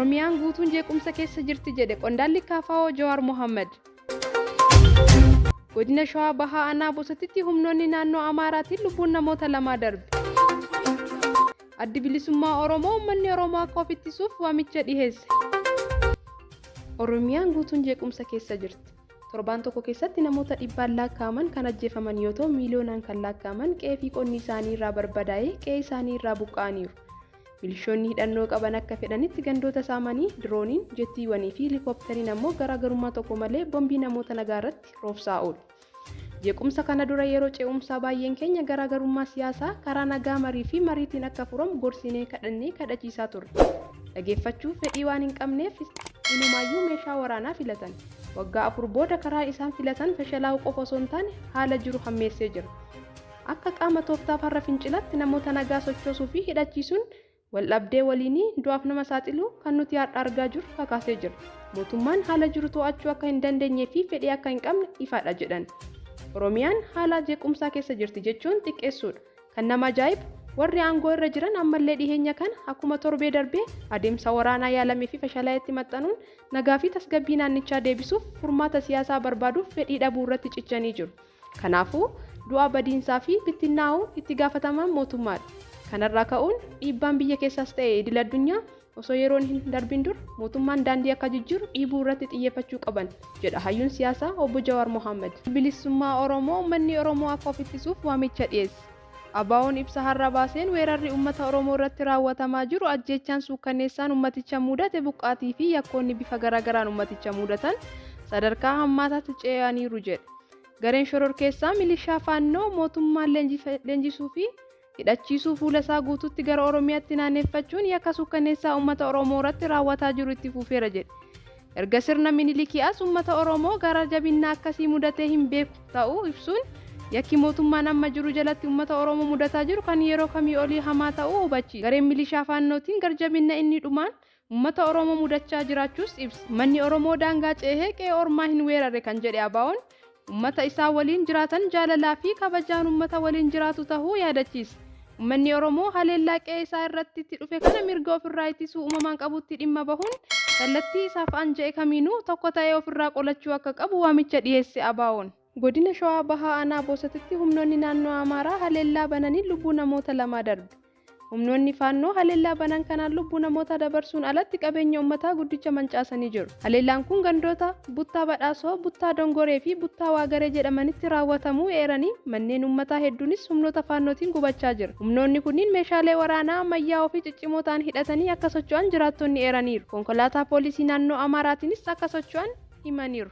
Oromiyaan guutuun jeequmsa keessa jirti jedhe qondaalli KFO Jawaar Mohammad. Godina Shawaa Bahaa Aanaa Bosatitti humnoonni naannoo Amaaraatiin lubbuun namoota lamaa darbe. Addi Bilisummaa Oromoo uummanni Oromoo akka of ittisuuf waamicha dhiheesse. Oromiyaan guutuun jeequmsa keessa jirti. Torbaan tokko keessatti namoota dhibbaan lakkaa'aman kan ajjeefaman yoo ta'u, miiliyoonaan kan lakkaa'aman qe'ee fi qonni isaanii irraa barbadaa'ee qe'ee isaanii irraa buqqa'aniiru. Milishoonni hidhannoo qaban akka fedhanitti gandoota saamanii dirooniin, jettiiwwanii fi heelikooptariin ammoo garaagarummaa tokko malee bombii namoota nagaa irratti roobsaa oolu. Jeequmsa kana dura yeroo ce'umsaa baay'een keenya garaagarummaa siyaasaa karaa nagaa marii fi mariitiin akka furamu gorsinee kadhannee kadhachiisaa turre. Dhageeffachuu fedhii waan hin qabneef inumaayyuu meeshaa waraanaa filatan. Waggaa 4 booda karaa isaan filatan fashalaa'uu qofa osoo hin taane haala jiru hammeessee jira. Akka qaama tooftaa farra fincilaatti namoota nagaa sochoosuu fi hidhachiisuun waldhabdee waliinii du'aaf nama saaxiluu kan nuti har'a argaa jirru kakaasee jira. Mootummaan haala jiru to'achuu akka hin dandeenyee fi fedhii akka hin qabne ifaadha jedhan. Oromiyaan haala jeequmsaa keessa jirti jechuun xiqqeessuudha. Kan nama ajaa'ibu warri aangoo irra jiran ammallee dhiheenya kana akkuma torbee darbee adeemsa waraanaa yaalamee fi fashalaa'etti maxxanuun nagaa fi tasgabbii naannichaa deebisuuf furmaata siyaasaa barbaaduuf fedhii dhabuu irratti cichanii jiru. Kanaafuu du'a badiinsaa fi bittinnaa'uun itti gaafatamaan mootummaadha. Kanarraa ka'uun dhiibbaan biyya keessaas ta'e idil addunyaa osoo yeroon hin darbin dura mootummaan daandii akka jijjiiru dhiibuu irratti xiyyeeffachuu qaban jedha hayyuun siyaasaa obbo Jawaar Mohammad. Bilisummaa Oromoo uummanni Oromoo akka of ittisuuf waamicha dhiyeesse. ABO'n ibsa har'a baaseen weerarri uummata Oromoo irratti raawwatamaa jiru ajjeechaan suukkanneessaan uummaticha mudate buqqaatii fi yakkoonni bifa garaagaraan uummaticha mudatan sadarkaa hammaataatti ce'aniiru jedhe. Gareen shororkeessaa milishaa faannoo mootummaan leenjisuu fi hidhachiisuu fuula isaa guutuutti gara Oromiyaatti naanneeffachuun yakka suukkanneessaa uummata Oromoo irratti raawwataa jiru itti fufeera jedhe. Erga sirna Minilikii as uummata Oromoo gara jabinnaa akkasii mudatee hin beeku ta'uu ibsuun yakki mootummaan amma jiru jalatti uummata Oromoo mudataa jiru kan yeroo kamii olii hamaa ta'uu hubachiisa. Gareen milishaa faannootiin garjabinna inni dhumaan uummata Oromoo mudachaa jiraachuus ibsa. Manni Oromoo daangaa ceehee qe'ee ormaa hin weerarre kan jedhe ABO'n uummata isaa waliin jiraatan jaalalaa fi kabajaan uummata waliin jiraatu ta'uu yaadachiisa. Uummanni Oromoo haleellaa qe'ee isaa irratti itti dhufe kana mirga ofirraa ittisuu uumamaan qabutti dhimma bahuun kallattii isaaf anja'e kamiinuu tokko ta'ee ofirraa qolachuu akka qabu waamicha dhiyeesse ABO'n. Godina Shawaa Bahaa Aanaa Bosatitti humnoonni naannoo Amaaraa haleellaa bananii lubbuu namoota lamaa darbe. Humnoonni faannoo haleellaa banan kanaan lubbuu namoota dabarsuun alatti qabeenya uummataa guddicha mancaasanii jiru. Haleellaan kun gandoota Buttaa Badhaasoo, Buttaa Dongoree fi Buttaa Waagaree jedhamanitti raawwatamuu eeranii manneen uummataa hedduunis humnoota faannootiin gubachaa jira. Humnoonni kunniin meeshaalee waraanaa ammayyaa ofii ciccimoo ta'an hidhatanii akka socho'an jiraattonni eeraniiru. Konkolaataa poolisii naannoo Amaaraatiinis akka socho'an himaniiru.